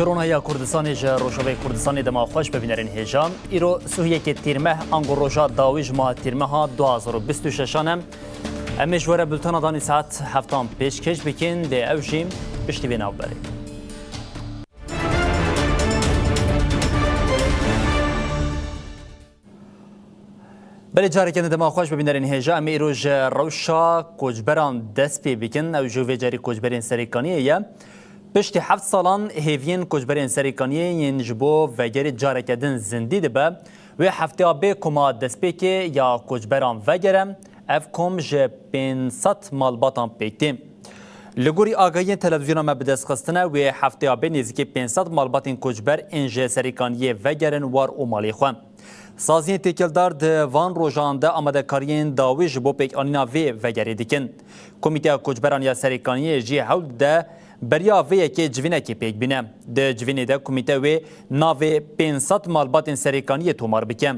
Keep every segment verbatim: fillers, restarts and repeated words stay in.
Rona ya Kurdistanê ji Rojavayê Kurdistanê dema xweş bibînerên hêja. Îro sihiyekê Tîrmeh ango roja dawî ji meha Tîrmeha du hazar û bîst û şeşan e. Em ê ji we re bultena danî saet heftan pêşkêş bikin, dê ew jî piştî vê navberê. Belê, careke din dema xweş bibînerên hêja. Em ê îro ji rewşa koçberan dest pê bikin. Ew jî vê carî koçberên Serêkaniyê ye. Piştî heft salan hêviyên koçberên Serêkaniyê yên ji bo vegerê careke din zindî dibe. Wê hefteya bê koma destpêkê ya koçberan vegere. Ev kom ji pênc sed malbatan pêk tê. Li gorî agahiyên televîzyona me bi dest xistine, wê hefteya bê nêzîkî pênc sed malbatên koçber ên ji Serêkaniyê vegerin war û malê xwe. Saziyên têkildar di van rojan de amadekariyên dawî ji bo pêkanîna vê vegerê dikin. Komîteya Koçberan ya Serêkaniyê jî hewl dide beriya vê yekê civînekê pêk bîne. Di civînê de komîte wê navê pênc sed malbatên Serêkaniyê tomar bike.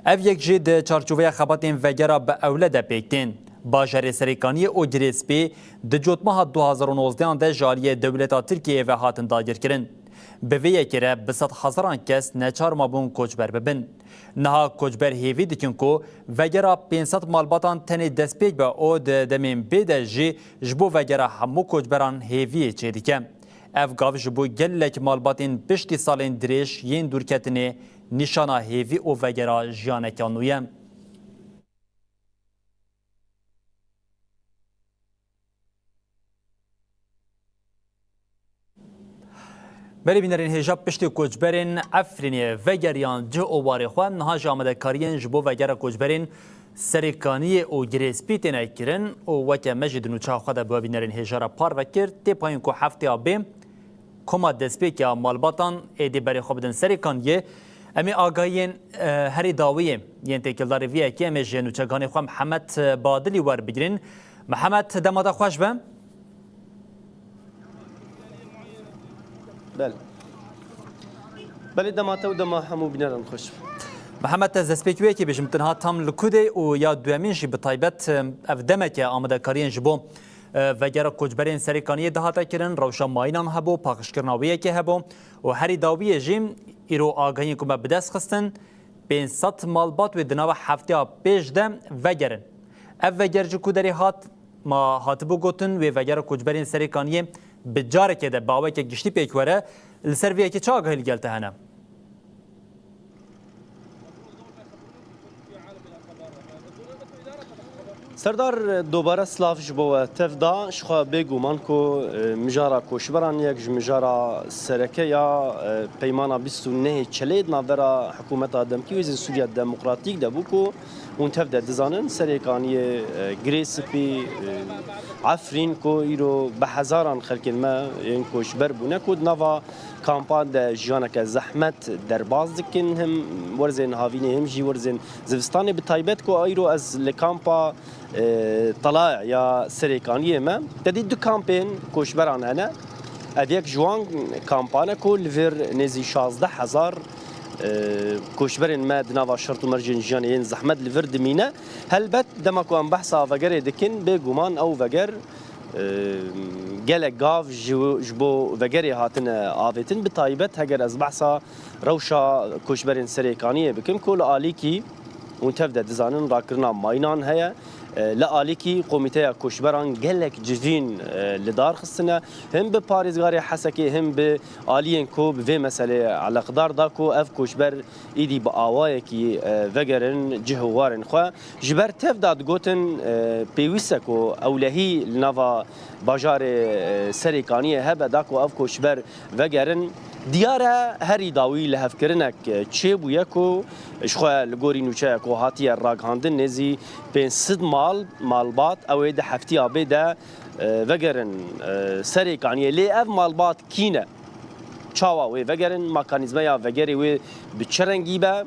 Ev yek jî di çarçoveya xebatên vegera bi ewle de pêk tên. Bajarê Serêkaniyê û Girêspî di cotmeha du hazar û nozdehan de ji aliyê dewleta Tirkiyeyê ve hatin dagirkirin. Bi vê yekê re bi sedhezaran kes neçar mabûn koçber bibin. Niha koçber hêvî dikin ku vegera pênc sed malbatan tenê destpêk be û di demên bê de jî ji bo vegera hemû koçberan hêviyê çêdike. Ev gav ji bo gelek malbatên piştî salên dirêj yên dûrketinê nîşana hêvî û vegera jiyaneke nû ye. Belê bînerên hêja, piştî koçberên Efrînê vegeriyan cih û warê xwe, niha ji amadekariyên ji bo vegera koçberên Serêkaniyê û Girêspî têne kirin û weke me jî di nûçeya xwe de bi we bînerên hêja re parve kir, tê payîn ku hefteya bê koma destpêkê ya malbatan êdî berê xwe bidin Serêkaniyê. Em ê agahiyên, e, herî dawiyê yên têkildarî vê yekê em ê ji nûçeganê xwe Mihemed Badilî werbigirin. Mihemed, dema te xweş be. Belê. Belê, dema te û dema hemû bîneran xweş be. Mihemed, ez destpêkî wê yekê bêjim, tu niha tam li ku de û ya duyemîn jî bi taybet, e, ev demeke amadekariyên ji bo, e, vegera koçberên Serêkaniyê dihate kirin, rewşa mayînan hebû, paqijkirina wê yekê hebû û herî dawiyê jî îro agahiyên ku me bi dest xistin, pênc sed malbat wê di nava hefteya pêş de vegerin. Ev veger ji ku derê hat, ma hatibû gotin, wê vegera koçberên Serêkaniyê bi carekê de bi aweke giştî pêk were. Li ser vê yekê çi agahî li gel te hene? Serdar, dobare silav ji bo we tev da. Ji xwe bêguman ku, e, mijara koçberan yek ji mijara sereke ya, e, peymana bîst û nehê Çeleyê di navbera hikûmeta demkî û Hêzên Sûriya Demokratîk de bû ku hûn tev de dizanin, Serêkaniyê, e, Girê Spî, e, Efrîn ku îro bi hezaran xelkên me yên koçber bûne ku di nava kampan de jiyaneke zehmet derbas dikin, him werzên havînê him jî werzên zivistanê, bi taybet ku îro ez li kampa, e, Tala ya Serêkaniyê me. Te dî du kampên koçberan hene. Ev yek ji wan kampan e ku li vir nêzî şazdeh hezar, e, koçberên me di nava şert û mercên jiyanê yên zehmet li vir dimîne. Helbet dema ku em behsa vegerê dikin, bêguman ew veger, e, gelek gav ji, ji bo vegerê hatine avêtin. Bi taybet heger ez behsa rewşa koçberên Serêkaniyê bikim ku li alîkî hûn tev de dizanin rakirina mayînan heye. E, li alîkî komîteya koçberan gelek civîn, e, li dar xistine. Him bi parêzgarê Hesekê him bi aliyên ku bi vê meseleyê eleqdar da ku ev koçber îdî bi awayekî, e, vegerin cih û warên xwe. Ji ber tev de digotin, e, pêwîst e ku ewlehî li nava bajarê, e, Serêkaniyê hebe da ku ev koçber vegerin. Diyar e herî dawî lihevkirinek, e, çêbûye ku ji xwe li gorî nûçeya ku hatiye ragihandin nêzî pênc sed mal, malbat ew ê di heftiya bê de, e, vegerin, e, Serêkaniyê. Lê ev malbat kî ne? Çawa wê vegerin? Mekanîzmeya vegerê wê bi çi rengî be?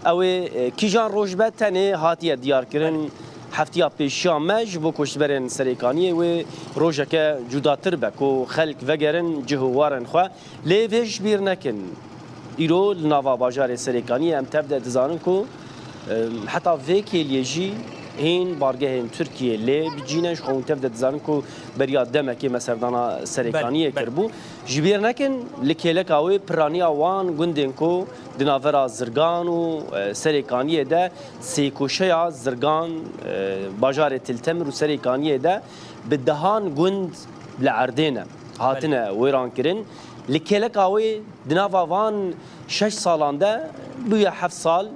Ew ê, e, kîjan roj be? Tenê hatiye diyarkirin, heftiya pêşiya me ji bo koçberên Serêkaniyê wê rojeke cudatir be ku xelk vegerin cih û warên xwe. Lê vê ji bîr nekin. Îro li nava bajarê Serêkaniyê em tev de dizanin ku, e, heta vê kêliyê jî hîn bargehên Tirkiyê lê bicîne. Ji xwe hûn tev de dizanin ku beriya demekê me serdana Serêkaniyê Belê, belê. kiribû. Ji bîr nekin, li kêleka wê piraniya wan gundên ku di navbera Zirgan û, e, Serêkaniyê de sêkoşeya Zirgan, e, bajarê Til Temir û Serêkaniyê de bi dehan gund li erdê ne hatine Belê. wêran kirin. Li kêleka wê di nava van şeş salan de bûye heft sal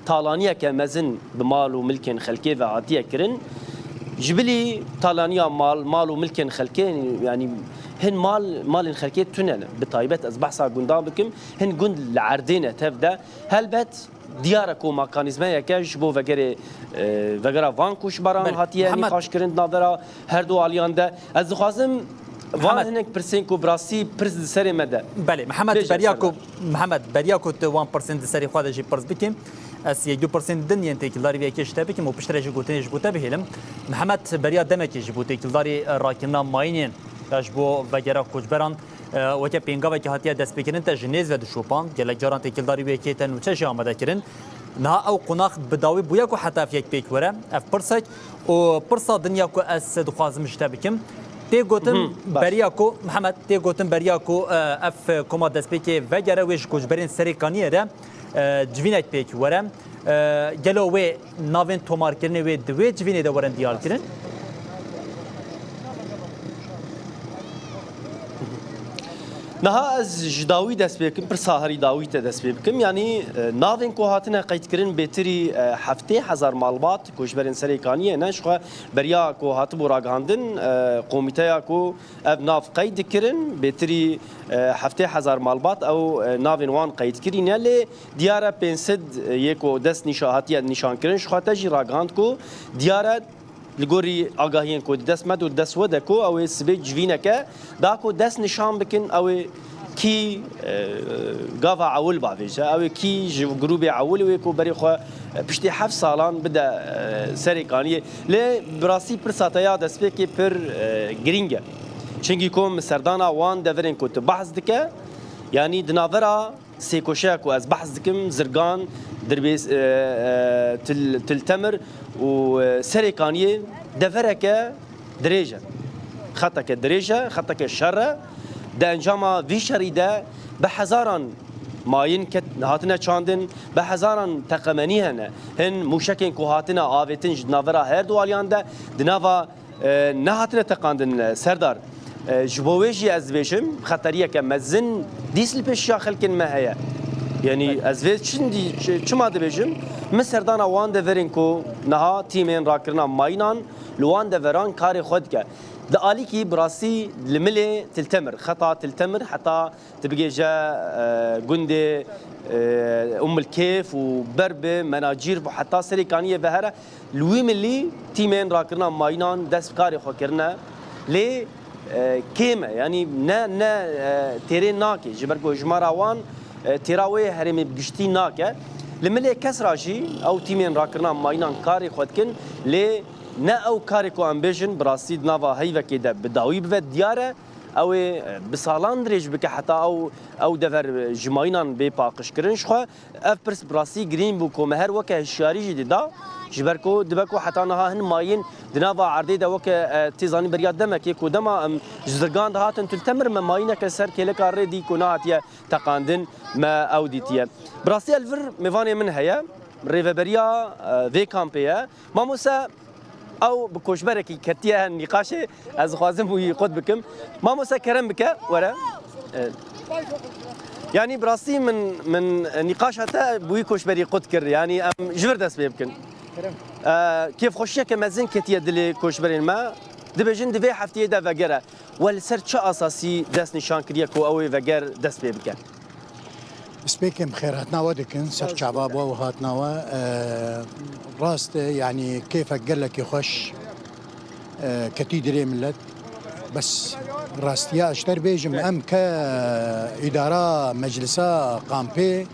talaniyeke mezin bi mal û milkên xelkê ve hatiye kirin. Ji bilî talaniya mal, mal û milkên xelkê, yanî hin mal, malên xelkê tune ne. Bi taybet ez behsa gundan bikim, hin gund li erdê ne tev de. Helbet diyar e ku mekanîzmeyeke ji bo vegerê, e, vegera van koçberan Belê. hatiye Mihemed. nîqaşkirin di navbera her du aliyan de. Ez dixwazim van Mihemed. hinek pirsên ku bi rastî pirs di serê me de. Belê, Mihemed, Bêje beriya ku, Serdar. Mihemed, beriya ku tu wan pirsên di serê xwe de jî pirs bikî, ez yek du pirsên din yên têkildarî vê yekê ji te bikim û piştre jî gotinê ji bo te bihêlim. Mihemed, beriya demekê ji bo têkildarî, e, rakirina mayînên ya ji bo vegera koçberan, e, weke pêngavekê hatiye destpêkirin te ji nêz ve dişopand. Gelek caran têkildarî wê yekê te nûçe jî amade kirin. Niha ew qonax bi dawî bûye ku heta ev yek pêk were? Ev pirsek û pirsa din ya ku ez dixwazim ji te bikim. Tê gotin Mhm, baş. beriya ku, Mihemed, tê gotin beriya ku, e, ev koma destpêkê vegere wê ji koçberên Serêkaniyê re, e, civînek pêk were. E, gelo wê navên tomarkirinê wê di wê civînê de werin diyarkirin? Niha ez ji dawî dest pê bikim, pirsa herî dawî te dest pê bikim. Yanî, e, navên ku hatine qeydkirin bêtirî, e, heftê hezar malbat koçberên Serêkaniyê ne. Ji xwe beriya ku hatibû ragihandin, e, komîteya ku ev nav qeyd dikirin, bêtirî, e, heftê hezar malbat ew, e, navên wan qeydkirî ne. Lê diyar e pênc sed yê ku dest nîşa-, hatiye nîşankirin. Ji xwe te jî ragihand ku diyar e li gorî agahiyên ku di dest me de û di dest we de ku ew ê sibê civîneke da ku dest nîşan bikin, ew ê kî, e, gava ewil bavêje, ew ê kî ji grûbê ewil wê ku berê xwe, e, piştî heft salan bide, e, Serêkaniyê. Lê bi rastî pirsa te ya destpêkê pir, e, girîng e. Çimkî ku min serdana wan deverên ku tu behs dike, yanî di navbera sêkoşeya ku ez behs dikim, Zirgan, Dirbês, e, e, Til, Til Temir û, e, Serêkaniyê devereke dirêj e. Xeteke dirêj e, xeteke şer e. Di encama vî şerî de bi hezaran mayîn ket-, hatine çandin, bi hezaran teqemenî hene. Hin mûşekên ku hatine avêtin ji navbera her du aliyan de, di nava e, nehatine teqandin, e, Serdar. E, ji bo wê jî ez dibêjim, xeteriyeke mezin dîs li pêşiya xelkên me heye. Yanî ez vê çindî, çi-, çima dibêjim? Min serdana wan deverên ku niha tîmên rakirina mayînan li wan deveran karê xwe dike. Di alîkî bi rastî li milê Til Temir, xeta Til Temir heta tu bigêje, e, gundê, e, Umm el Kêf û ber bi Menacîr û heta Serêkaniyê ve here. Li wî milî tîmên rakirina mayînan dest bi karê xwe kirine. Lê, e, kêm e, yanî ne, ne, e, têrê nake. Ji ber ku hejmara wan, e, têra wê herêmê bi giştî nake. Li milê kes ra jî ew tîmên rakirina mayînan karê xwe dikin. Lê ne ew karê ku em bêjin bi rastî di nava heyvekê de bi dawî bibe diyar e. Ew ê, e, bi salan dirêj bike heta ew, ew dever, e, ji mayînan bê paqijkirin. Ji xwe ev pirs bi rastî girîng bû ku me her weke hişyarî jî dida, ji ber ku dibe ku heta niha hin mayîn di nava erdê de weke, e, tê zanîn beriya demekê ku dema em ji Zirgan dihatin Til Temir me mayîneke ser kêleka rê dî ku nehatiye teqandin me ew dîtiye. Bi rastî li vir mêvanê min heye, rêveberiya, e, vê kampê ye. Mamoste, ew bi koçberekî ketiye nîqaşê, ez dixwazim wî qut bikim. Mamoste kerem bike, were. E, yanî bi rastî min, min nîqaşa te bi wî koçberî qut kir. Yanî em ji vir dest pê bikin. Kerem. E, kêfxweşiyeke mezin ketiye dilê koçberên me. Dibêjin di vê heftiyê de vegere. We li ser çi asasî dest nîşan kiriye ku ew ê veger dest pê bike? Spêkê em xêrhatina we dikin, ser çava bo ew hatina we. E, rast e, yanî kêfek gelekî xweş, e, ketî dilê milet. Bes rastiya ji te re bêjim, em ke îdara meclisa kampê,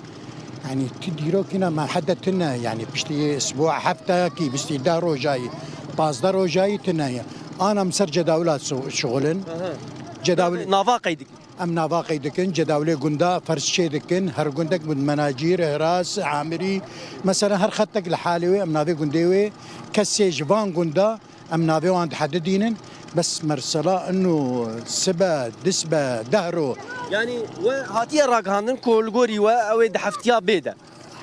yanî tu dîrokîna me hede tune, yanî piştî isbûa heftekî, piştî deh rojayî, pazdeh rojayî tune ye. Ana em ser cedawila şi-, şixulin. Aha. Cedawil- Nava qeyd dikî. Em nava qey dikin, cedawlê gunda ferz çê dikin, her gundek min menacîr, hiras, amirî, mesela her xetek li halê wê, em navê gundê wê, kesê ji van gunda, em navê wan dihedidînin, bes mersela ino sibe, disbe, dehro. Yanî we hatiye ragihandin ku li gorî we ew ê di heftiya bê de.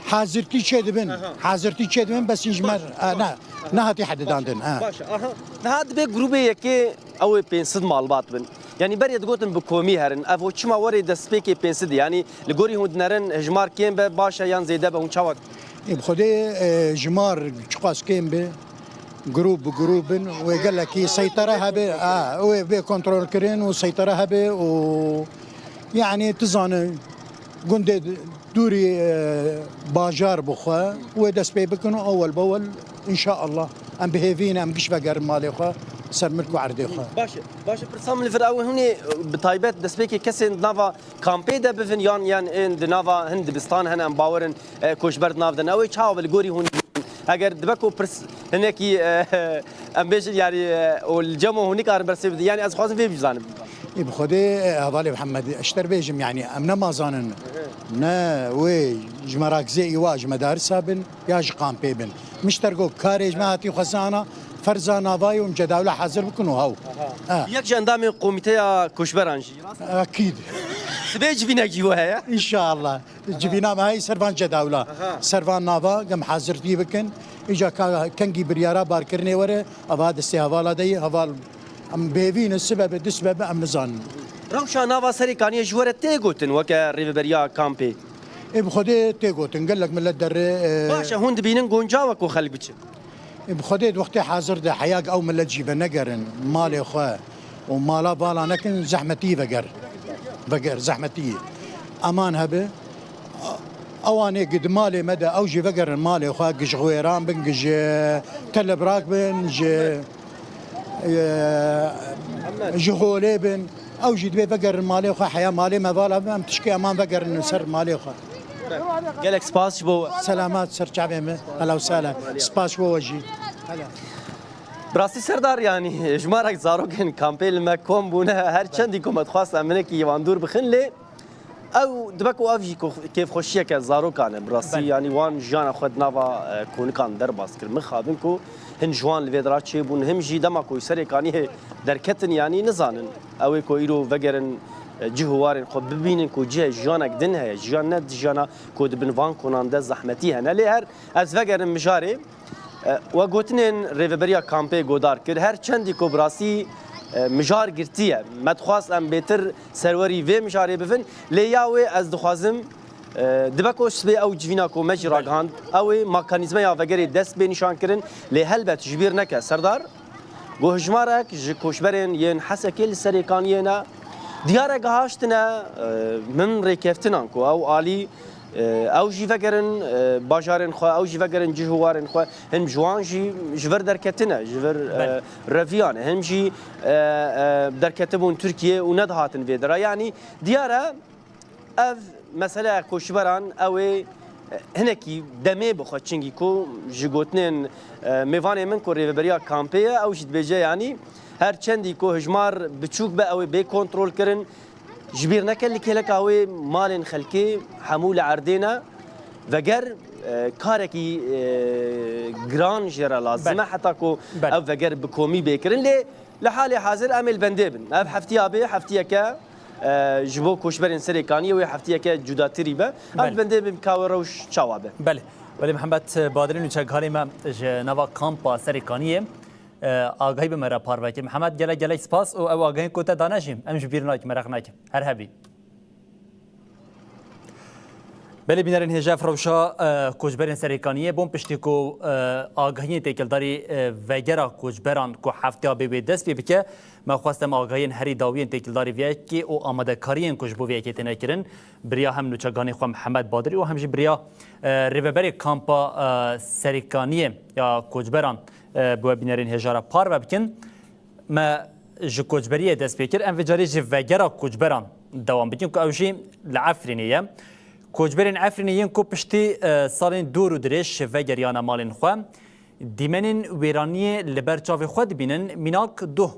Hazirtî çêdibin, hazirtî çêdibin, bes hîn ji me, e, ne, nehatî hedidandin. E. Baş e, aha. Niha dibê grûbê yekê ew ê pênc sed malbat bin. Yanî berê digotin bi komî herin. Ev çima werê destpêkê pênc sed? Yanî li gorî hûn dinerin hijmar kêm be, baş e yan zêde be, hûn çawa? Ê, bi Xwedê, e, jimar çiqas kêm be, grûp bi grûp bin, wê gelekî seytere hebe, a, wê bê kontrolkirin û seytere hebe û, yanî, tu zane, gundê dûrî, e, bajar bixwe, wê dest pê bikin û ewel bewel, înşaallah, em bi hêvî ne, em giş vegerin malê xwe, ser milk û erdê xwe. Baş e, baş e, pirsa min li vir ew e, hûn ê, e, bi taybet destpêkê kesên di nava kampê de bivin yan, yan ên di nava hin dibistan hene, em bawer in, e, koçber di nav de ne. Ew ê çawa be li gorî hûn? Heger dibe ku pirs hinekî, e, em bêjin, yanî, e, û li cem hûn nikarin bersê bidin. Yanî ez dixwazim vê bizanim. Ê, bi Xwedê, e, hevalê Mihemed, ez ji te re bêjim, yanî em ne mazan in. Ne wê ji merakzê îwa, ji medarisa bin ya ji kampê bin. Min ji te re got, karê ji me hatî xwesana, ferza navayê û em cedawla hazir bikin û hew. E. Yek ji endamên komîteya koçberan jî, rast e? Ekîd. Sibê civînekî we heye? Înşallah. Civîna me heye ser van cedawla. Aha. Ser van nava, em hazirtî bikin. Îca ka kengî biryara barkirinê were, ava destê hevala de ye, heval em bêvî ne, sibe be, du sibe be, em nizanin. Rewşa nava Serêkaniyê ji we re tê gotin weke rêveberiya kampê? Ê, bi Xwedê tê gotin, gelek milet derê, e, Baş e, hûn dibînin goncaw e ku xelk biçin? Ê, bi Xwedê di wextê hazir de heya ew milet jî venegerin malê xwe û mala vala nekin, zehmetî veger. Veger, zehmetî. Eman hebe. Ewanê gi di malê me de ew jî vegerin malê xwe, gi ji xwêran bin, gi ji telebrak bin, ji, e, ji holê bin. Ew jî dibê vegerin malê xwe, heya malê me vala bin, em tişkê eman vegerin ser malê xwe. Gelek spas ji bo we. Selamat ser çavê me. Hela û sala. Spas ji bo we jî. Hela. Bi rastî Serdar, yanî jimarek zarokên kampê li me kom bûne, her çendî ku me dixwast em hinekî wan dûr bixin, lê ew dibe ku ev jî ku kêfxweşiyeke zarokan e. Bi rastî, Belê. yanî wan jiyana xwe di nava, e, konikan derbas kir. Mixabin ku hin ji wan li vê dira çêbûn, him jî dema ku Serêkaniyê derketin, yanî nizanin. Ew ê ku îro vegerin, e, cih û warên xwe bibînin ku cihê jiyanek din heye. Jiyan ne jiyana ku di bin van konan de zehmetî hene. Lê her ez vegerim mijarê, e, we gotinên rêveberiya kampê godar kir. Her çendî ku bi rastî, e, mijar girtiye. Me dixwast em bêtir serwerî vê mijarê bivin. Lê ya wê ez dixwazim, e, dibe ku sibê ew civîna ku me jî ragihand, ew ê mekanîzmeya vegerê dest bê nîşankirin. Lê helbet ji bîr neke Serdar, ku hijmarek ji koçberên yên Hesekê li Serêkaniyê ne. Diyar e gihaştine, e, min rêkeftinan ku ew alî, e, ew jî vegerin, e, bajarên xwe, ew jî vegerin cih û warên xwe. Hin ji wan jî ji vir derketine, ji vir, e, Belê. reviyan e. Hin jî, e, e, derketibûn Tirkiye û nedihatin vê dira. Yanî diyar e, ev meseleya koçberan ew ê, e, hinekî demê bixwe, çingî ku ji gotinên, e, mêvanê min ku rêveberiya kampê ye, ew jî dibêje, yanî her çendî ku hijmar biçûk be, ew ê bê kontrolkirin. Ji bîr neke li kêleka wê malên xelkê hemû li erdê ne. Veger, e, karekî, e, giran jê re lazim e, Belê. heta ku Belê. ev veger bi komî bê kirin. Lê li halê hazir em ê li bendê bin. Ev heftiya bê, heftiyeke, e, ji bo koçberên Serêkaniyê wê heftiyeke cudatirî be. Em Belê. li bendê bin ka wê rewş çawa be. Belê. Belê, Mihemed Badirî, nûçekarê me ji nava kampa Serêkaniyê, e, agahî bi me re parve kir. Mihemed, gelek gelek spas û ew agahiyên ku te dane jî em ji bîr nakin, meraq nekin. Her hebî. Belê bînerên hêja, ev rewşa, e, koçberên Serêkaniyê bûn piştî ku, e, agahiyên têkildarî, e, vegera koçberan ku hefteya bê wê dest pê bike, me xwest em agahiyên herî dawiyên têkildarî vê yekê û amadekariyên ku ji bo vê yekê têne kirin, bi riya hem nûçeganê xwe Mihemed Badirî û hem jî bi riya, e, rêveberê kampa, e, Serêkaniyê ya koçberan, e, bi we bînerên hêja re parve bikin. Me ji koçberiyê dest pê kir. Em vê carê ji vegera koçberan dewam bikin ku ew jî li Efrînê ye. Koçberên Efrînê yên ku piştî, e, salên dûr û dirêj vegeriyane malên xwe, dîmenên wêraniyê li ber çavê xwe dibînin, mînak duh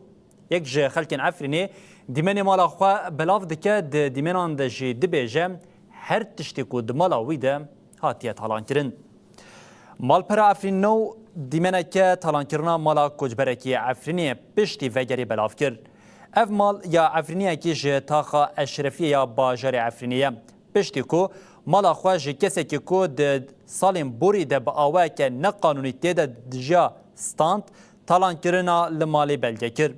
Yek ji xelkên Efrînê dîmenê mala xwe belav dike, di dîmenan de jî dibêje, her tiştê ku di mala wî de hatiye talankirin. Malpera Efrîn New dîmeneke talankirina mala koçberekî Efrînê piştî vegerê belav kir. Ev mal ya Efrîniyekî ji taxa Eşrefiyê ya bajarê Efrînê ye. Piştî ku mala xwe ji kesekî ku di salên borî de bi awayeke neqanûnî tê de dijiya stand, talankirina li malê belge kir.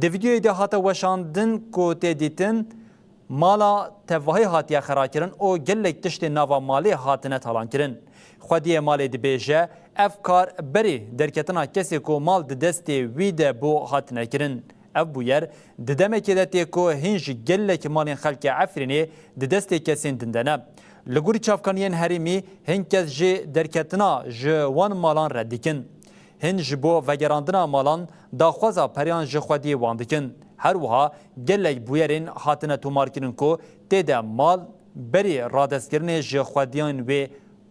Di vîdeoyê de hate weşandin ku tê dîtin, mala tevahî hatiye xerakirin û gelek tiştên nava malê hatine talankirin. Xwediyê malê dibêje, ev kar berî derketina kesê ku mal di destê wî de bû hatine kirin. Ev bûyer di demekê de tê ku hîn ji gelek malên xelkê Efrînê di destê kesên din de ne. Li gorî çavkaniyên herêmî, hin kes jî derketina ji wan malan red dikin. Hin ji bo vegerandina malan daxwaza periyan ji xwediyê wan dikin. Her wiha gelek bûyerên hatine tomarkirin ku tê de mal berî radestkirinê ji xwediyên wê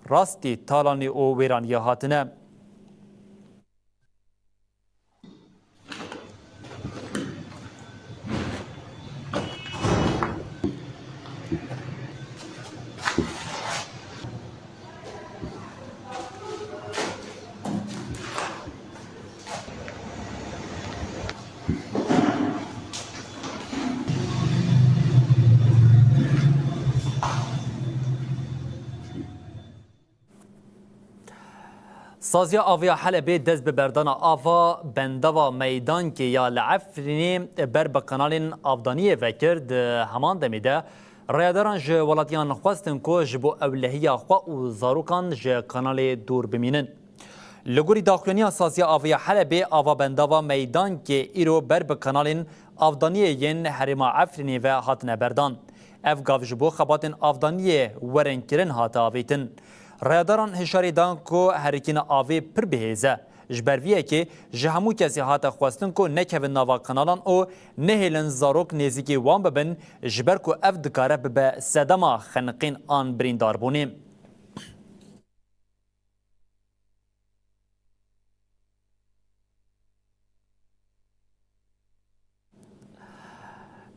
rastî talanî û wêraniyê hatine. Saziya Avê ya Helebê dest bi berdana ava bendava Meydankê ya li Efrînê ber bi kanalên avdaniyê vekir. Di heman demê de rayadaran ji welatiyan xwestin ku ji bo ewlehiya xwe û zarokan ji kanalê dûr bimînin. Li gorî daxuyaniya Saziya Avê ya Helebê, ava bendava Meydankê îro ber bi kanalên avdaniyê yên herêma Efrînê ve hatine berdan. Ev gav ji bo xebatên avdaniyê werin kirin hate avêtin. Rayadaran hişyarî dan ku herikîna avê pir bihêz e. Ji ber vî yekê ji hemû kesê hate xwestin ku nekevin nava kanalan û nehêlin zarok nêzîkî wan bibin, ji ber ku ev dikare bibe sedema xeniqîn an birîndarbûnê.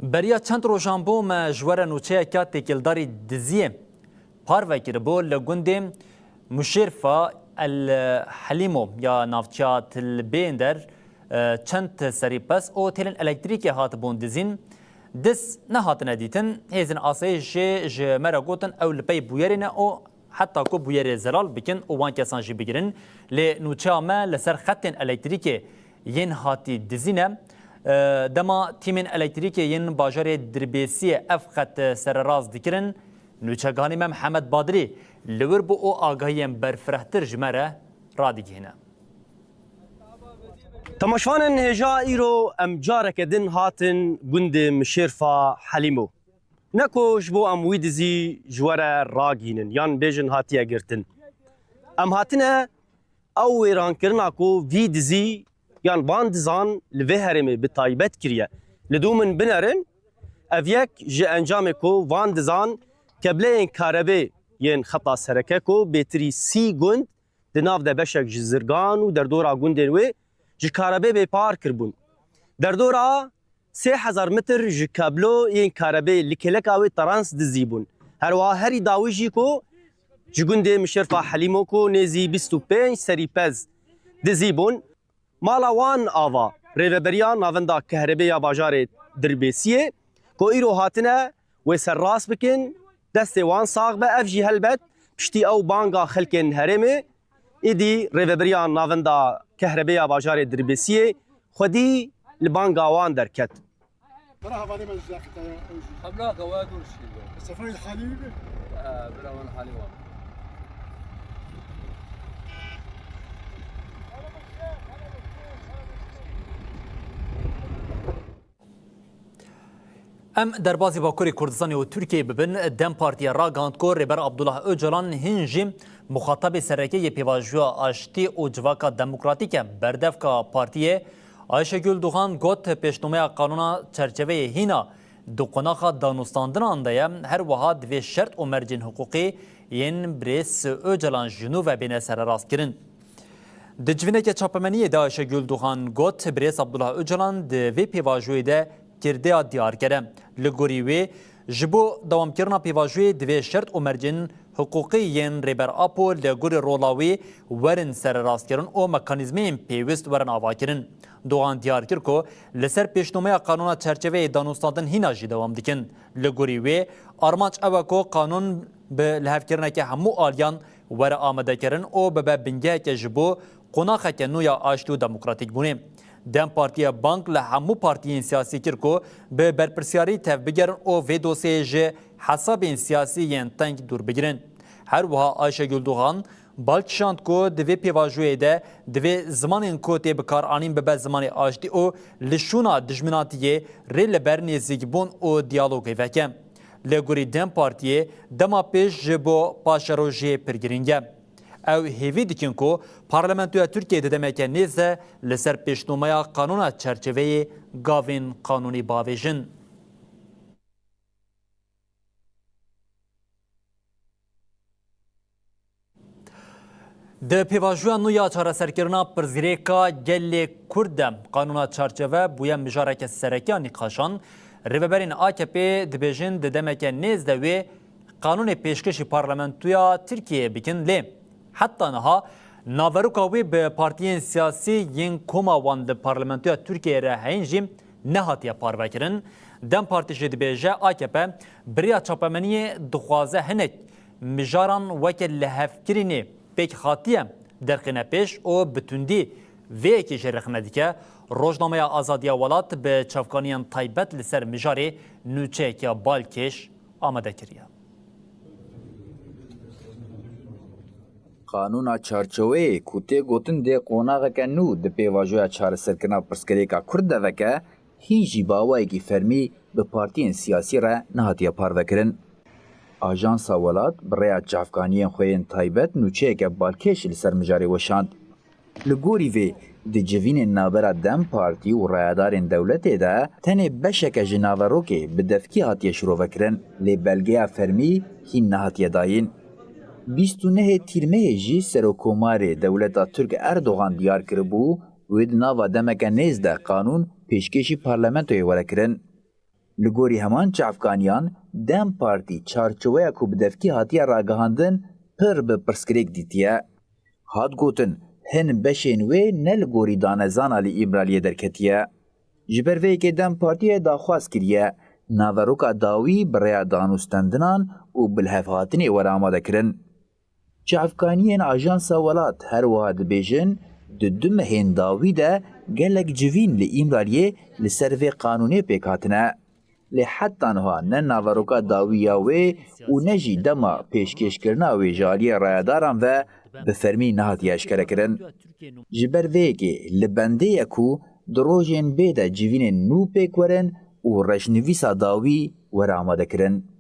Beriya çend rojan bû me ji we re nûçeyeke têkildarî diziyê parve kiribû. Li gundê Muşêrfa El Helîmo ya navçeya Tilbênder, e, çend serî pez û têlên elektrîkê hatibûn dizîn. Diz nehatine dîtin. Hêzên asayîşê ji me re gotin ew li pey bûyerê ne û heta ku bûyerê zelal bikin û wan kesan jî bigirin. Lê nûçeya me li ser xetên elektrîkê yên hatî dizî ne. E, dema tîmên elektrîkê yên bajarê Dirbêsiyê ev xet sererast dikirin, nûçeganî me Mihemed Badirî li wir bû û agahiyên berfirehtir ji me re radigihîne. Temaşvanên hêja, îro em careke din hatin gundê Mişêrfa Helîmo. Ne ku ji bo em wî dizî ji we re ragihînin yan bêjin hatiye girtin. Em hatine ew wêrankirina ku vî dizî yan van dizan li vê herêmê bi taybet kiriye. Li dû min binerin, ev yek ji encamê ku van dizan kebleyên karebê yên xeta sereke ku bêtirî sî gund di nav de beşek ji Zirgan û derdora gundên wê ji karebê bêpar kiribûn. Derdora sê hezar metr ji kablo yên karebê li kêleka wê terans dizî bûn. Her wiha herî dawî jî ku ji gundê Mişerfa Helîmo ku nêzî bîst û pênc serî pez dizî bûn. Mala wan ava, rêveberiya Navenda Kehrebê ya bajarê Dirbêsiyê ku îro hatine wê serrast bikin, destê wan sax be. Ev jî helbet piştî ew banga xelkên herêmê, êdî rêveberiya Navenda Kehrebê ya bajarê Dirbêsiyê xwedî li banga wan derket. Bira hevalê me ji daqî te ya, ew jî. Xebla ke wa dûr şî be. Seferê halî wî be? Ee, bira wan halî wan. Em derbazî Bakurê Kurdistanê û Tirkiyeyê bibin, DEM Partiye ragihand ku Rêber Abdullah Ocalan hîn jî muxatabê sereke yê pêvajoya aştî û civaka demokratîk e. Berdevka partiyê Ayşegül Doğan got, pêşnomeya qanûna çerçeveyê hîna di qonaxa danûstandinan de ye, her wiha divê şert û mercên hiqûqî yên birêz Ocalan ji nû ve bêne sererastkirin. Di civîneke çapemeniyê de Ayşegül Duhan got, Birêz Abdullah Ocalan di vê pêvajoyê de kirdeya diyar kere. Li gorî wê, ji bo dewamkirina pêvajoyê divê şert û mercên hiqûqî yên Rêber Apo li gorî rola wê werin sererastkirin û mekanîzmeyên pêwist werin avakirin. Duhan diyar kir ku li ser pêşnomeya qanûna çerçeveyê danûstandin hîna jî dewam dikin. Li gorî wê, armanc ew e ku qanûn bi lihevkirineke hemû aliyan were amadekirin û bibe bingeheke ji bo qonaxeke nû ya aştî û demokratîkbûnê. DEM Partiye bang li hemû partiyên siyasî kir ku bi berpirsiyarî tevbigerin û vê dosyeyê ji hesabên siyasî yên teng dûr bigirin. Her wiha Ayşegül Duhan bal kişand ku di vê pêvajoyê de divê zimanên ku tê bikaranîn bibe zimanê aştî û li şûna dijminatiyê rê li ber nêzîkbûn û diyalogê veke. Li gorî DEM Partiyê dema pêş ji bo paşerojiyê pir girîng e. Ew hêvî dikin ku Parlamentoya Tirkiyê di demeke nêz de li ser pêşnomeya qanûna çerçeveyê gavên qanûnî bavêjin. Di pêvajoya nû ya çareserkirina pirsgirêka gelê Kurd de qanûna çarçeve bûye mijareke sereke ya nîqaşan. Rêveberên A K P dibêjin di demeke nêz de wê qanûnê pêşkêşî Parlamentoya Tirkiyeyê bikin, lê heta niha naveroka wê bi partiyên siyasî yên koma wan li Parlamentoya Tirkiyeyê re heyîn jî nehatiye parvekirin. DEM Partî jî dibêje A K P bi rêya çapemeniyê dixwaze hinek mijaran weke lihevkirînê pêk hatiye derxîne pêş û bi tundî vê yekê jê rexne dike. Rojnameya Azadiya Welat bi çavkaniyên taybet li ser mijarê nûçeyeke balkêş amade kiriye. Qanûna çarçeweyê ku tê gotin dê qonaxeke nû di pêvajoya çareserkirina pirsgirêka Kurd de veke, hîn jî bi awayekî fermî bi partiyên siyasî re nehatiye parvekirin. Ajansa Welat bi rêya çavkaniyên xwe yên taybet nûçeyeke balkêş li ser mijarê weşand. Li gorî vê, di civînên navbera DEM Partî û rayedarên dewletê de tenê beşeke ji naverokê bi devkî hatiye şirovekirin, lê belgeya fermî hîn nehatiye dayîn. Bîst û nehê Tîrmehê jî Serokkomarê dewleta Tirk Erdogan diyar kiribû, wê di nava demeke nêz de qanûn pêşkêşî parlamentoyê were kirin. Li gorî heman çavkaniyan, DEM Partî çarçoweya ku bi devkî hatiye ragihandin pir bi pirsgirêk dîtiye. Hat gotin, hin beşên wê ne li gorî danezana li Îmraliyê derketiye. Ji ber vê yekê DEM Partiyê daxwaz kiriye, naveroka dawî bi rêya danûstendinan û bilhevhatinê were amadekirin. Çavkaniyên Ajansa Welat her wiha dibêjin, di du mehên dawî de gelek civîn li Îmraliyê li ser vê qanûnê pêk hatine. Lê heta niha ne naveroka dawî ya wê û ne jî dema pêşkêşkirina wê ji aliyê rayedaran ve bi fermî nehatiye eşkerekirin. Ji ber vê yekê li bendê ye ku di rojên bê de civînên nû pêk werin û rejnivîsa dawî were amadekirin.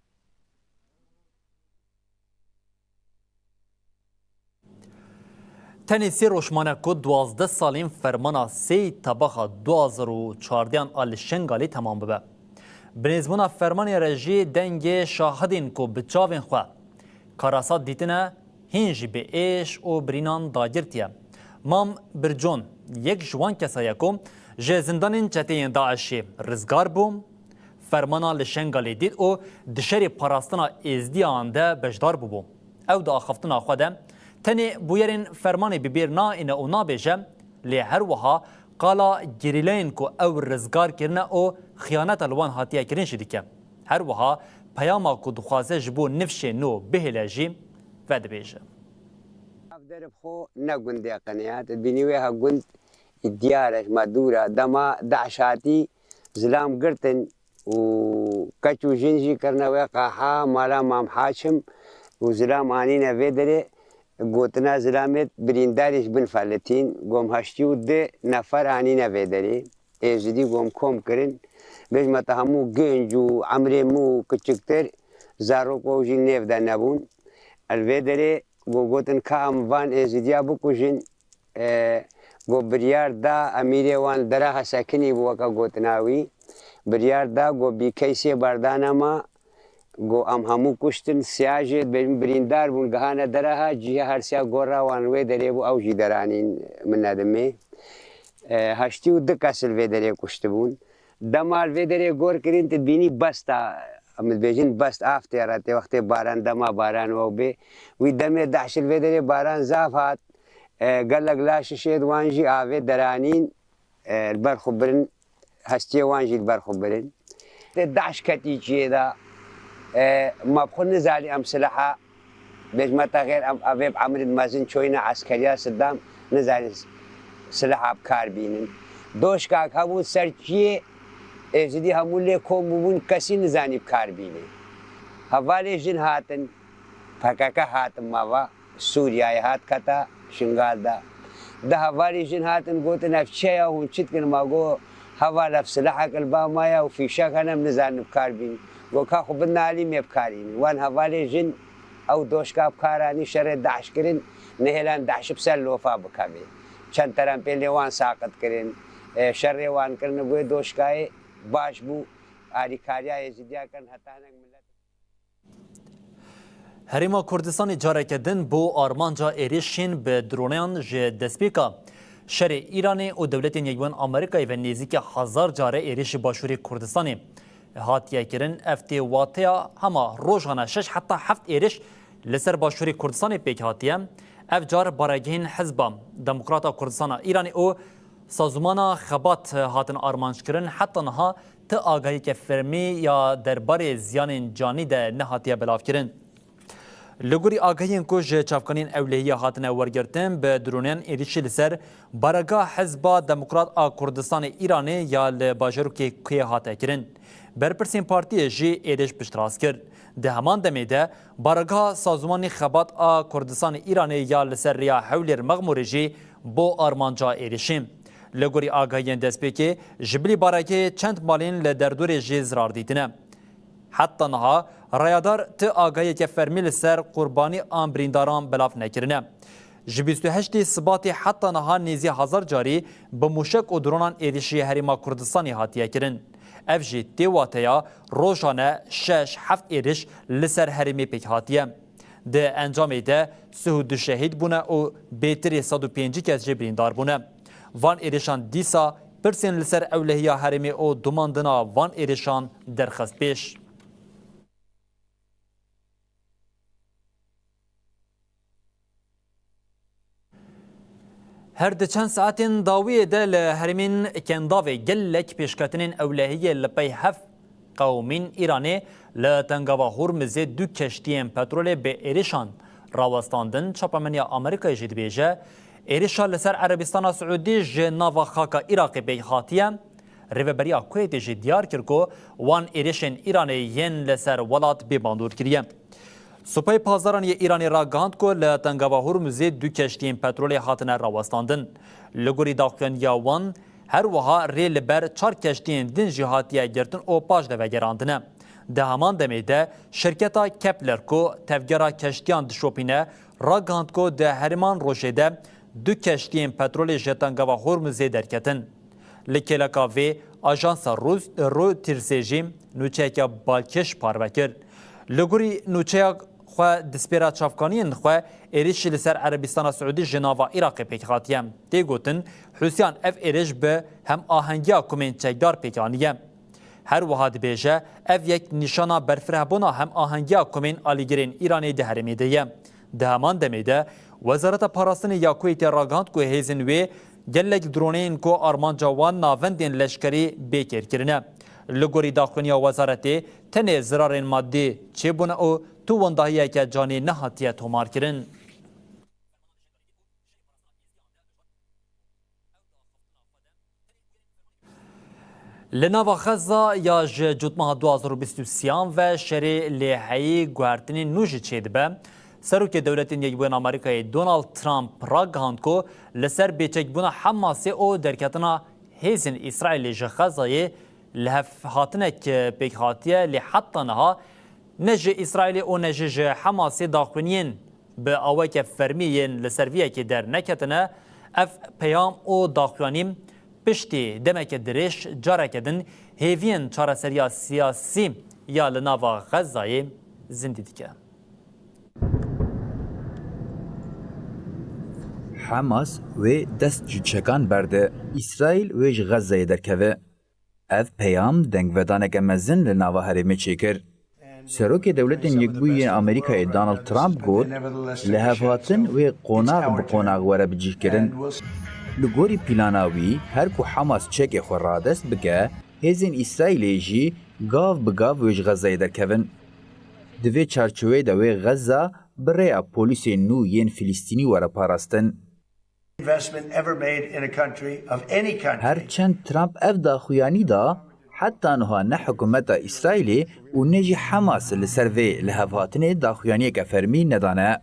Tenê sê roj mane ku duwazdeh salên fermana sê Tebaxa du hazar û çardehan a li Şengalê temam bibe. Bi nêzbûna fermanê re jî dengê şahidên ku bi çavên xwe karasat dîtine, hîn jî bi êş û birînan dagirtiye. Mam Bircon yek ji wan kesa ye ku ji zindanên çeteyên DAIŞê rizgar bû, fermana li Şengalê dît û di şerê parastina Êzdiyan de beşdar bûbû. Ew di axaftina xwe de tenê bûyerên fermanê bi bîr naîne û nabêje, lê her wiha qala gerîlayên ku ew rizgar kirine û xiyaneta li wan hatiye kirin jî dike. Her wiha peyama ku dixwaze ji bo nifşê nû bihêle jî vedibêje. Ev derib xwe ne gundê qiniyat, bînî wê ha gund diyar e, ji me dûr e. Dema DAIŞ hatî, zilam girtin û keç û jin jî kirine wê qaha mala Mam Haşim û zilam anîne vê derê. Gotina zilamê, birîndarî ji bin feletîn, gom heştî û du nefer anîne vê derê. Êzidî gom kom kirin. Bêjme te hemû genc û emrê min û kiçiktir, zarok û jî nêv de nebûn. El vê derê go gotin ka em van Êzidiya bikujin, e, go biryar da, emîrê wan deraxa sekinî bû, weke gotina wî. Biryar da, go bîkey sê berdana ma, Got, em hemû kuştin, siya jê dibêjin birîndar bûn, gihane dera ha, cihê her siya gora wan wê derê bû, ew jî deranîn min nedimê. E, heştî û du kes li vê derê kuştibûn. Dema li vê derê gor kirîn, tu dibînî besta, em dibêjin best, av tê re tê, wextê baran, dema baran we bê. Wî demê DAIŞ li vê derê baran zaf hat, e, gelek laşê şêd wan jî avê deranîn, e, li ber xwe birin, hestiyê wan jî li ber xwe birin. Tê DAIŞ ketî çiyê de, e, ma bi xwe nizanî em silaha, bêjme te xêr, em, evê bi emrî mezin çoyîne eskeriya Siddam, nizanî silaha bi kar bînin. Doşkak hebûn ser çiyê, Êzidî hemû lê kom bûbûn, kesî nizanî bi kar bîne. Hevalê jin hatin, P K K hatin mava. Sûriyeyê hat keta Şingal de. Di hevalî jin hatin gotin, ev çi ye ya hûn çi dikin? Ma got, heval, ev silahek li ba me ye û fîşek hene, em nizanin bi kar bînin. Got, ka xwe bidin alî, em ê bi kar înin. Wan hevalê jin ew doşka bi kar anî, şerê DAIŞ kirin, nehêlan DAIŞ bi ser lofa bikeve. Çend terempê lê wan saqit kirin, e, şerê wan kirin, bi wê doşkayê baş bû, alîkariya Êzidiya kirin, heta hinek milet. Herêma Kurdistanê careke din bo armanca êrişên bi droneyan ji destpêka şerê Îranê û Dewletên Yekbûyên Amerîkayê ve nêzîkî hezar care êrişî Başûrê Kurdistanê hatiye kirin. Ev tê wateya hema rojane şeş heta heft êriş li ser Başûrê Kurdistanê pêk hatiye. Ev car baregehên Hizba Demokrata Kurdistana Îranê û Sazûmana Xebat hatin armanc kirin. Heta niha ti agahiyeke fermî ya derbarê ziyanên canî de nehatiye belavkirin. Li gorî agahiyên ku ji çavkaniyên ewlehiyê hatine wergirtin, bi droneyan êrişî li ser baregeha Hizba Demokrat a Kurdistanê Îranê ya li bajarokê Kuyê hate kirin. Berpirsên partiyê jî êriş piştrast kir. Di heman demê de baregeha Sazûmanî Xebat a Kurdistanê Îranê ya li ser rêya Hewlêr Mexmûrê jî bo armanca êrişî. Li gorî agahiyên destpêkê, ji bilî baregehê çend malên li derdorê jî zirar dîtine. Heta niha rayadar ti agahiyeke fermî li ser qurbanî an birîndaran belav nekirine. Ji bîst û heştê Sibatê heta niha nêzî hezar carî bi mûşek û dronan êrişî Herêma Kurdistanê hatiye kirin. Ev jî tê wateya rojane şeş heft êriş li ser herêmê pêk hatiye. Di encamê de sih û du şehîd bûne û bêtirî sed û pêncî kes jî birîndar bûne. Van êrişan dîsa pirsên li ser ewlehiya herêmê û domandina van êrişan derxist pêş. Her di çend saetên dawiyê de li herêmên Kendavê gelek pêşketinên ewlehiyê li pey hev qewimîn Îranê li Tengava Hormuzê du keştiyên petrolê bi êrişan rawestandin. Çapemeniya Amerîkayê jî dibêje, êrişa li ser Erebistana Siûdî ji nava xaka Iraqê pêk hatiye. Rêveberiya Kuweytê jî diyar kir ku wan êrişên Îranê yên li ser welat bê bandor kiriye. Supayê Pasdaran yê Îranê ragihand ku li Tengava Hormuzê du keştiyên petrolê hatine rawestandin. Li gorî daxuyaniya wan, her wiha rê li ber çar keştiyên din jî hatiye girtin û paş de vegerandine. Di heman demê de şirketa Kepler ku tevgera keştiyan dişopîne, ragihand ku di herêman rojê de du keştiyên petrolê ji Tengava Hormuzê derketin. Li kêleka vê, ajansa Rus-, Reutersê jî nûçeyeke balkêş parve kir. Li gorî nûçeya xwe dispêra çavkaniyên xwe êrişî li ser Erebistana Siûdî ji nava Iraqê pêk hatiye. Tê gotin, Hûsiyan ev êriş bi hemahengiya komên çekdar pêk aniye. Her wiha dibêje, ev yek nîşana berfirehbûna hemahengiya komên alîgirên Îranê di herêmê de ye. Di heman demê de, Wezareta Parastinê ya Kuweytê ragihand ku hêzên wê gelek droneyên ku armanca wan navendên leşkerî bê kêr kirine. Li gorî daxuyaniya wezaretê, tenê zirarên madî çêbûne û tu wendahiyeke canî nehatiye tomarkirin. Li nava Xeza ya ji cotmeha du hazar û bîst û sêyan ve şerê lêheyî guhertinên nû jî çêdibe. Serokê Dewletên Yekbûyên Amerîkayê Donald Trump ragihand ku li ser bêçekbûna Hemasê û derketina hêzên Îsraîlê ji Xezayê lihevhatinek pêk hatiye, lê heta niha ne ji Îsraîlê û ne jî ji Hemasê daxuyaniyên bi aweke fermî yên li ser vî yekê derneketine. Ev peyam û daxuyanî piştî demeke dirêj careke din hêviyên çareseriya siyasî ya li nava Xezayê zindî dike. Hamas wê dest ji çekan berde. Îsraîl wê ji Xezayê derkeve. Ev peyam dengvedaneke mezin li nava herêmê çêkir. Serokê Dewletên Yekbûyî yên Amerîkayê Donald Trump got, lihevhatin wê qonax bi qonax were bicihkirin. Li gorî plana wî, her ku Hamas çekê xwe radest bike, hêzên Îsraîlê jî gav bi gav wê ji Xezayê derkevin. Di vê çarçoveyê de wê Xeza bi rêya polîsên nû yên Filistînî were parastin. Investment ever made in a country of any country. Her çend Trump ev daxuyanî da, heta niha ne hikûmeta Îsraîlê û ne jî Hamas li ser vê lihevhatinê daxuyaniyeke fermî nedane.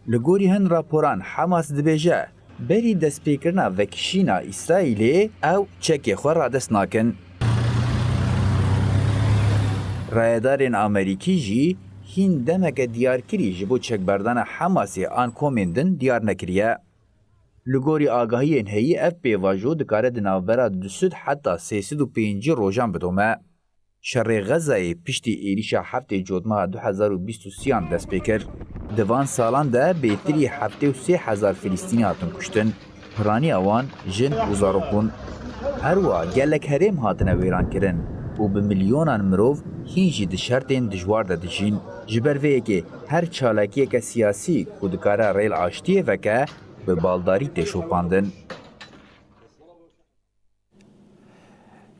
Li gorî hin raporan Hamas dibêje, berî destpêkirina vekişîna Îsraîlê ew çekê xwe radest nakin. Rayedarên Amerîkî jî hîn demeke diyarkirî ji bo çekberdana Hamasê an komên din diyar nekiriye. Li gorî agahiyên heyî ev pêvajo dikare di navbera du sed heta sê sed û pêncî rojan bidome. Şerê Xezayê piştî êrîşa heftê Cotmeha du hezar û bîst û sêyan dest pê kir. Di van salan de bêtirî heftê û sê hezar Filistînî hatin kuştin. Piraniya wan jin û zarok bûn. Her wiha gelek herêm hatine wêrankirin û bi milyonan mirov hîn jî di şertên dijwar de dijîn. Ji ber vê yekê her çalakiyeke siyasî ku dikare rê li aştiyê veke, bi baldarî tê şopandin.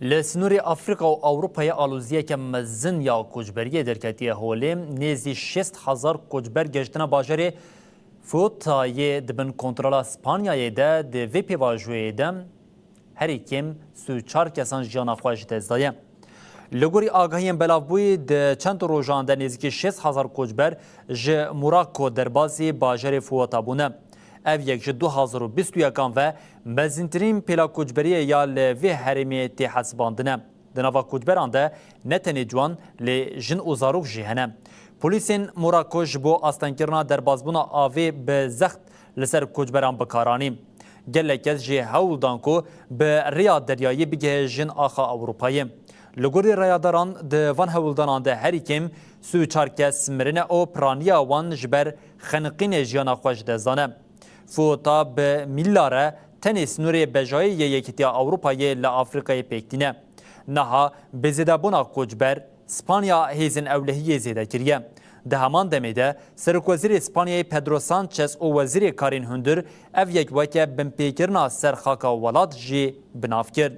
Li sînorê Afrîka û Ewropayê aloziyeke mezin ya koçberiyê derketiye holê. Nêzî şêst hezar koçber gehiştine bajarê Futa yê di bin kontrola Spanyayê de. Di vê pêvajoyê de herî kêm sî û çar kesan jiyana xwe ji dest daye. Li gorî agahiyên belavbûyî, di çend rojan de nêzîkî şêst hezar koçber ji Morako derbasî bajarê Futa bûne. Ev yek ji du hezar û bîst û yekan ve mezintirîn pêla koçberiyê ya li vê herêmê tê hesibandine. Di nava koçberan de ne tenê ciwan, lê jin û zarok jî hene. Polîsên Morako ji bo astengkirina derbasbûna avê bi zext li ser koçberan bi kar anî. Gelek kes jî hewl dan ku bi rêya deryayî bigihêjin axa Ewropayê. Li gorî rayadaran, di van hewldanan de herî kêm sî û çar kes mirine û piraniya wan ji ber xeniqînê jiyana xwe ji dest dane. Futa bi mîla re tenê sînorê bejayî yê Yekîtiya Ewropayê li Afrîkayê pêk tîne. Niha bi zêdebûna koçber, Spanya hêzên ewlehiyê zêde kiriye. Di heman demê de Serokwezîrê Spanyayê Pedro Sanchez û Wezîrê Karên Hundir ev yek weke binpêkirina ser xaka welat jî bi nav kir.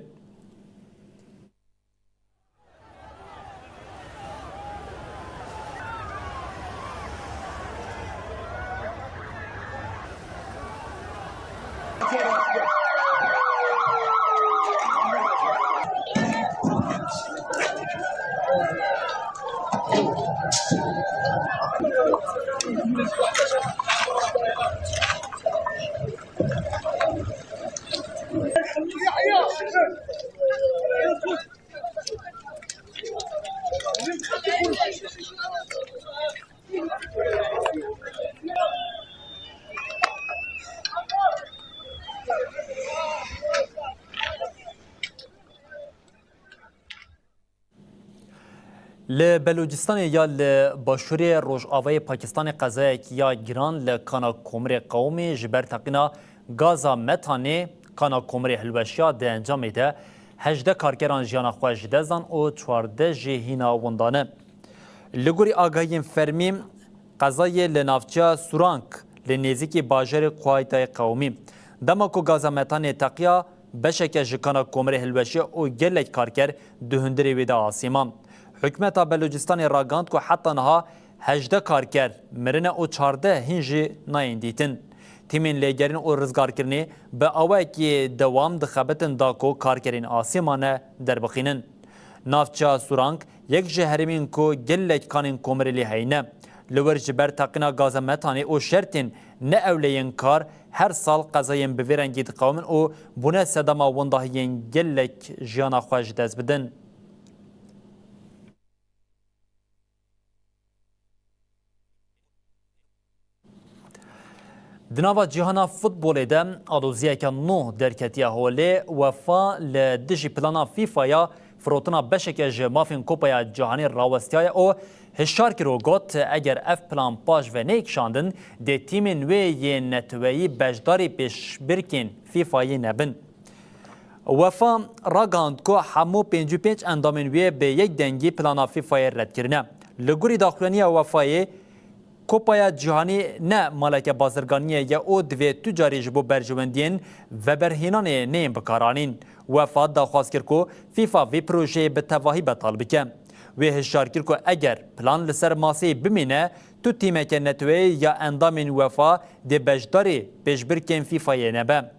Li Belûcistanê ya li başûrê rojavayê Pakistanê qezayek ya giran li kana komirê qewimî ji ber teqîna gaza metanê kana komirê hilweşiya. Di encamê de hejdeh karkeran jiyana xwe ji dest dan û çardeh jî hîna winda ne. Li gorî agahiyên fermî, qezayê li navçeya Sûrank li nêzîkî bajarê Quwaytayê qewimî. Dema ku gaza metanê teqiya, beşeke ji kana komirê hilweşiya û gelek karker di hundirê wê de asê man. Hikûmeta Belûcistanê ragihand ku heta niha hejdeh karker mirine û çardeh hîn jî nayên dîtin. Tîmên lêgerîn û rizgarkirinê bi awayekî dewam dixebitin da ku karkerên asê mane derbixînin. Navçeya Sûrank yek ji herêmên ku gelek kanên komirê lê heyî ne. Li wir ji ber teqîna gaza metanê û şertên ne ewle yên kar her sal qezayên bi vê rengî diqewimin û bûne sedema windahiyên gelek jiyana xwe ji dest bidin. Di nava cîhana futbolê de aloziyeke nû derketiye holê. UEFA li dijî plana FIFA ya Firotina beşeke ji mafên Kupaya Cîhanê rawestiyaye û hişyar kir û got, eger ev plan paş ve neyê kişandin, dê tîmên wê yên neteweyî beşdarî pêşbirkên FIFAyê nebin. Wefa ragihand ku hemû pêncî û pênc endamên wê bi yek dengî plana FIFAyê red kirine. Li gorî daxuyaniya Wefayê, Kupaya Cîhanî ne maleke bazirganiyê ye û divê tu carî ji bo berjewendiyên veberhênanê neyên bikaranîn. Wefa daxwaz kir ku FIFA vê projeyê bi tevahî betal bike. Wê hişyar kir ku eger plan li ser maseyê bimîne, tu tîmeke neteweyê ya endamên Wefa dê beşdarî pêşbirkên FIFAyê nebe.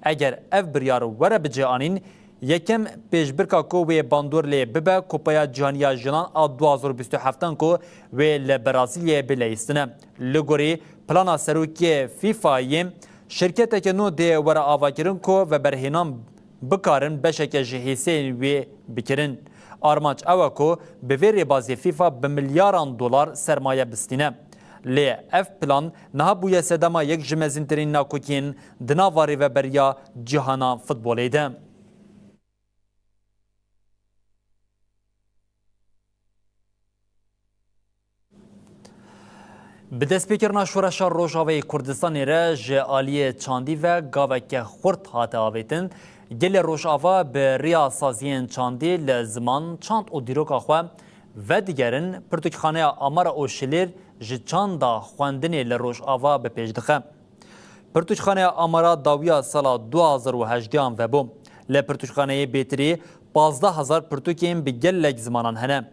Eger ev biryar were bicêanîn, yekem pêşbirka ku wê bandor lê bibe Kupaya Cîhanî ya Jinan a du hazar û bîst û heftan ku wê li Brezîlyayê bileyîstine. Li gorî plana serokê FIFAyê, şirketeke nû dê were avakirin ku veberhênan bikarin beşeke ji hîseyên wê bikirin. Armanc ew e ku bi vê rêbazê FIFA bi milyaran dolar sermaye bistîne. Lê ev plan niha bûye sedema yek ji mezintirîn nakokiyên di nava rêveberiya cîhana futbolê de. Bi destpêkirina şoreşa Rojavayê Kurdistanê re ji aliyê çandî ve gaveke xurt hate avêtin. Gelê Rojava bi riya saziyên çandî li ziman, çand û dîroka xwe vedigerin. Pirtûkxaneya Amara û Şilêr ji çanda xwendinê li Rojava bi pêş dixe. Pirtûkxaneya Amara dawiya sala du hazar û hejdehan vebû. Li pirtûkxaneyê bêtirî pazdeh hezar pirtûkên bi gelek zimanan hene.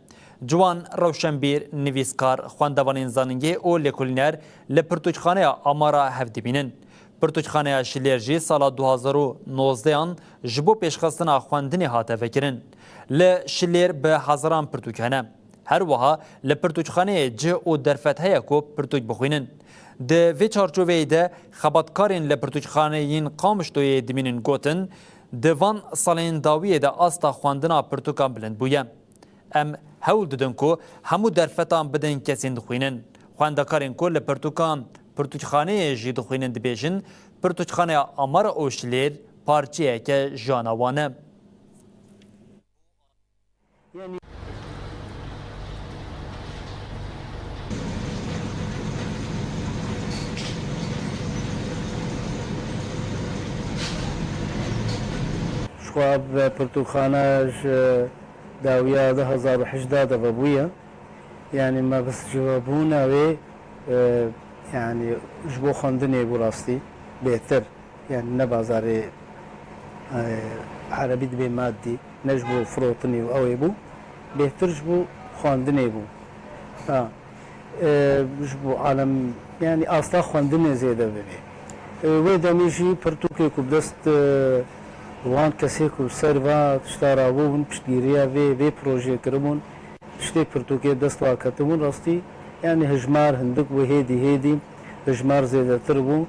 Ciwan, rewşenbîr, nivîskar, xwendevanên zanîngehê û lêkolîner li pirtûkxaneya Amara hev dibînin. Pirtûkxaneya Şilêr jî sala du hazar û nozdehan ji bo pêşxistina xwendinê hate vekirin. Li Şilêr bi hezaran pirtûk hene. Her wiha li pirtûkxaneyê cih û derfet heye ku pirtûk bixwînin. Di vê çarçoveyê de xebatkarên li pirtûkxaneyên Qamişloyê dimînin gotin, di van salên dawiyê de asta xwendina pirtûkan bilind bûye. Em hewl didin ku hemû derfetan bidin kesên dixwînin. Xwendekarên ku li pirtûkan pirtûkxaneyê jî dixwînin dibêjin, pirtûkxaneya Amara û Şilêr parçeyeke jiyana wan e. Ji xwe ev pirtûkxane ji dawiya du hazar û hejdeh de vebûye. Yanî me bi ji vebûna wê, e, yanî ji bo xwendinê bû rastî bêhtir. Yanî ne bazarê, e, erebî dibê madî, ne ji bo firotinê û ew ê bû. Bêhtir ji bo xwendinê bû. Ha. E, ji bo alem, yanî asta xwendinê zêde bibe. E, wê demê jî pirtûkê ku bi dest, e, wan kesê ku ser va tişta rabûbûn, piştgiriya vê, vê projeyê kiribûn, tiştê pirtûkê dest wa ketibûn, rastî, yanî hijmar hindik bû, hêdî hêdî hijmar zêdetir bû.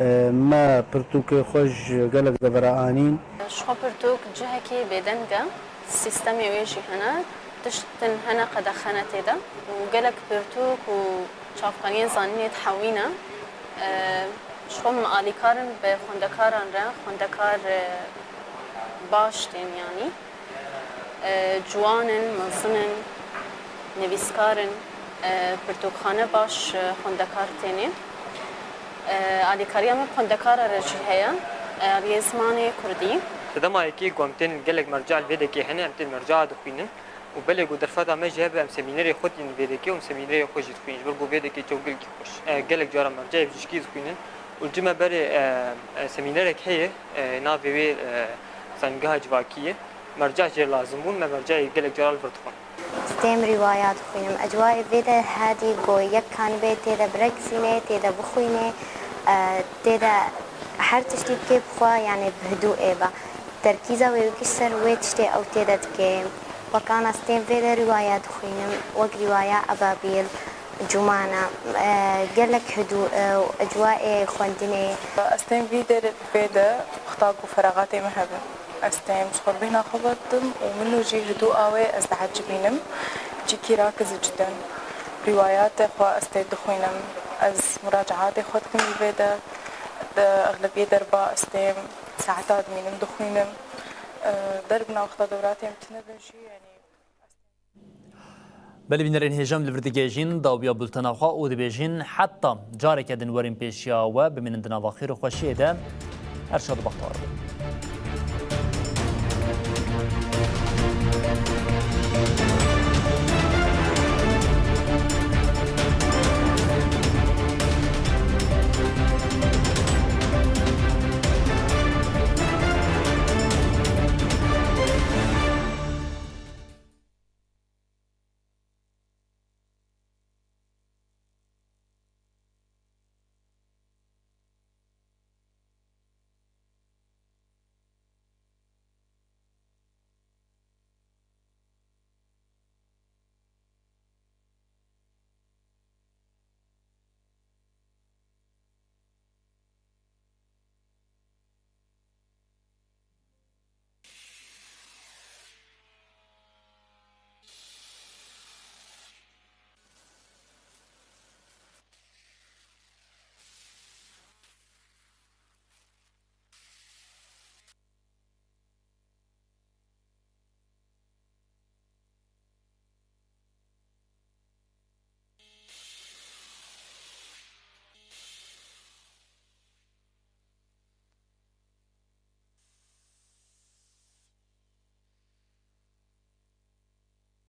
E, me pirtûkê xwe ji gelek devera anîn. Ji xwe pirtûk cihekî bêdeng e, sîstemê wê jî hene, tiştin hene qedexe ne tê de û gelek pirtûk û çavkaniyên zanînê dihewîne. E, ji xwe em alîkar in bi xwendekaran re, xwendekar, e, baş tên yanî. E, ciwan in, mezin in, nivîskar in, e, pirtûkxane baş, e, xwendekar têne. E, alîkariya me xwendekara re jî heye, e, aliyê zimanê kurdî. Sedema yekê ku em tên gelek merca li vê dekê hene, em tên merca dixwînin. Û belê ku derfeta me jî hebe, em semînerê xwe tînin vê dekê û em semînerê xwe jî dixwînin. Ji ber ku vê dekê çew gelkî xweş. E, gelek cara mercayê bijîşkî dixwînin. Û li cem me berê, e, e, semînerek heye, e, navê wê, e, Zanîngeha Civakî ye. Merca jê lazim bûn, me mercayê gelek cara li vir dixwin. Stêm rîwaya dixwînim. Ecwayê vê de hedî go yek kanibê tê de birekizînê, tê de bixwînê, e, tê de her tiştî bikê bixwe, yanî bi hidû ê be. Terkîza wê wekî ser wê tiştê ew tê de dike. Wekana stêm vê de rîwaya dixwînim, wek rîwaya Ebabîl, Cumana, e, gelek hidû, e, ecwayê xwendinê. Ez tên vî derê vê de wexta ku feraxatê me hebin. Ez tên ji xwe bêhna xwe ve didim û min û jî hidû awê ez diecibînim. Cîkî rakiz cidden. Rîwayatê xwe ez tê dixwînim. Ez muracaatê xwe dikim li vê de. Di exlebiyê derba ez tên saeta dimînim dixwînim. e, derbna wexta dewratê em tune bin jî, yanî. Belê bînerên hêja em li vir digihêjin dawiya bultena xwe û dibêjin heta careke din werin pêşiya we, bimînin di nava xêr û xweşiyê de. Erşad Bextewar bû.